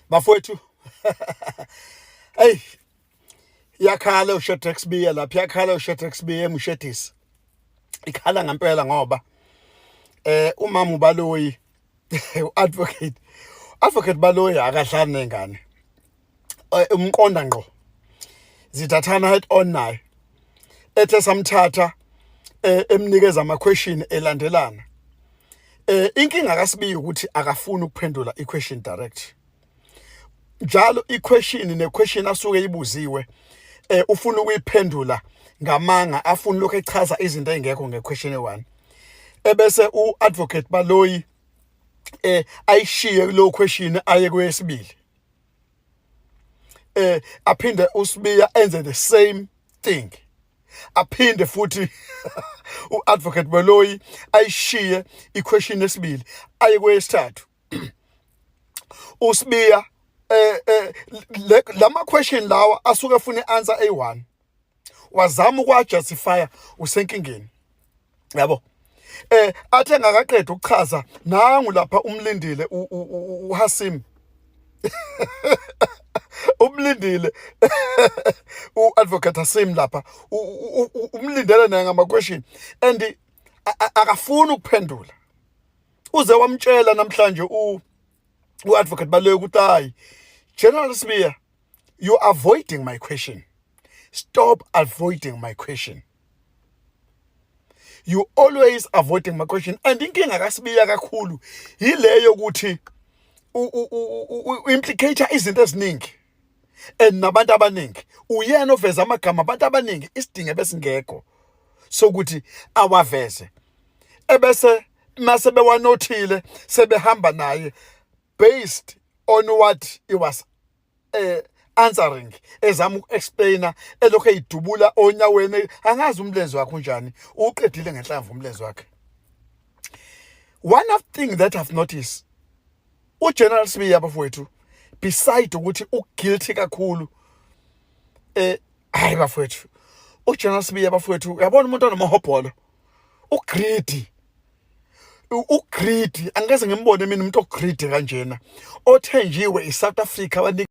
Bafowethu, hey, yakhala uShadrack Sibiya lapha, yakhala uShadrack Sibiya eMshedisi. Ikhala ngempela ngoba umama uBaloyi, uadvocate Baloyi akadlali nengane. Umqonda ngqo. Zithathana head on naye. Ethe samthatha emnikeza ama question elandelana. Inkinga kaSibiya ukuthi akafuni ukuphendula i-question direct. Njalo i-question ne-question asuke ibuziwe ufuna ukuyiphendula ngamanga, afuna lokho, echaza izinto ezingekho nge-question e1, ebese u-advocate Baloyi ayishiye kulo question aye kwesibili, aphinde uSibiya enze the same thing, aphinde futhi u-advocate Baloyi ayishiye i-question esibili aye kwesithathu. uSibiya lama question lawa asuke efuna i-answer eyi-1, wazama ukwa-justify, usenkingeni yabo. Athe engakaqeda ukuchaza, nangu lapha umlindile uHasim, umlindile uadvocate Hasim lapha, umlindele naye ngama question and akafuni ukuphendula. Uze wamtshela namhlanje uadvocate Baloyi ukuthi, "Hayi, General Sibiya, you are avoiding my question. Stop avoiding my question. You always avoiding my question." And inkinga kaSibiya kakhulu yileyo ukuthi implicate izinto eziningi and nabantu abaningi. Uyena oveza amagama abantu abaningi isidingo besingekho sokuthi awaveze, ebese mase bewanothile sebehamba naye based on what he was answering, ezama uku-explaina, elokhu eyidubula onyaweni. Angazi umlenze wakhe unjani, uqedile ngenhlamvu umlenze wakhe. One of thing that I've noticed, uGeneral Sibiya bafowethu, beside ukuthi uguilty kakhulu, hayi bafowethu, uGeneral Sibiya bafowethu, uyabona umuntu onomahobholo, ugreedy, ugreedy. Angeze ngimbone mina umuntu ogreedy kanjena othenjiwe iSouth Africa abanika.